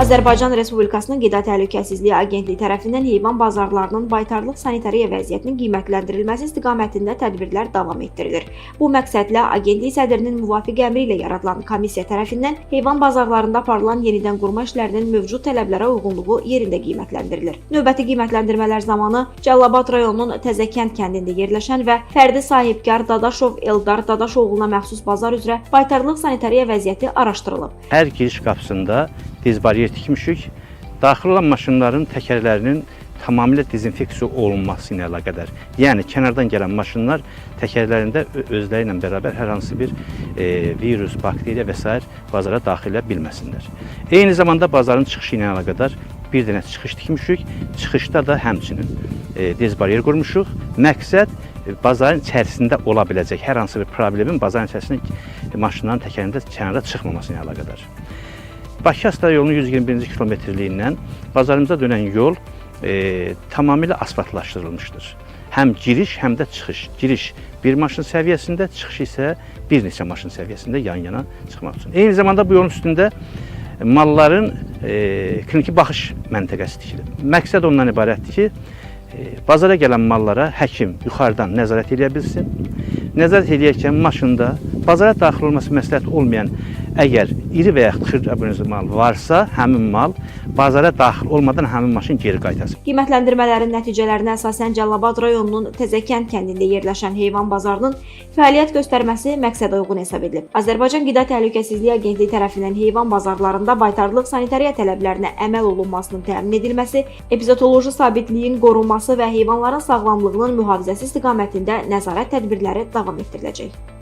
Azərbaycan Respublikasının Qida Təhlükəsizliyi Agentliyi tərəfindən heyvan bazarlarının baytarlıq sanitariya vəziyyətinin qiymətləndirilməsi istiqamətində tədbirlər davam etdirilir. Bu məqsədlə agentlik sədrinin müvafiq əmri ilə yaradılan komissiya tərəfindən heyvan bazarlarında aparılan yenidən qurma işlərinin mövcud tələblərə uyğunluğu yerində qiymətləndirilir. Növbəti qiymətləndirmələr zamanı Cəlilabad rayonunun Təzəkənd kəndində yerləşən və fərdi sahibkar Dadaşov Eldar Dadaşoğluna məxsus bazar üzrə baytarlıq sanitariya vəziyyəti araşdırılıb. Hər giriş qapısında dezbaryer tikmişik. Daxil olan maşınların təkərlərinin tamamilə dezinfeksiya olunması ilə əlaqədar. Yəni kənardan gələn maşınlar təkərlərində özləri ilə bərabər hər hansı bir virus, bakteriya və sair bazara daxil edə bilməsinlər. Eyni zamanda bazarın çıxışı ilə əlaqədar bir dənə çıxış tikmişik. Çıxışda da həmçinin dezbaryer qurmuşuq. Məqsəd bazarın içərisində ola biləcək hər hansı bir problemin bazarın içərisində maşınların təkərində kənara çıxmaması ilə əlaqədar. Bakı-Astara yolunun 121-ci kilometrliyindən bazarımıza dönən yol tamamilə asfaltlaşdırılmışdır. Həm giriş, həm də çıxış. Giriş bir maşın səviyyəsində, çıxış isə bir neçə maşın səviyyəsində yan-yana çıxmaq üçün. Eyni zamanda bu yolun üstündə malların kliniki baxış məntəqəsi tikilib. Məqsəd ondan ibarətdir ki, bazara gələn mallara həkim yuxarıdan nəzarət eləyə bilsin. Nəzarət eləyərkən maşında bazara daxil olması məsləhət olmayan əgər iri və yaxud xırda mal varsa, həmin mal bazara daxil olmadan həmin maşın geri qaytarsın. Qiymətləndirmələrin nəticələrinə əsasən Cəlilabad rayonunun Təzəkənd kəndində yerləşən heyvan bazarının fəaliyyət göstərməsi məqsədə uyğun hesab edilib. Azərbaycan Qida Təhlükəsizliyi Agentliyi tərəfindən heyvan bazarlarında baytarlıq sanitariya tələblərinə əməl olunmasının təmin edilməsi, epizotoloji sabitliyin qorunması və heyvanların sağlamlığının mühafizəsi istiqamətində nəzarət tədbirləri davam etdiriləcək.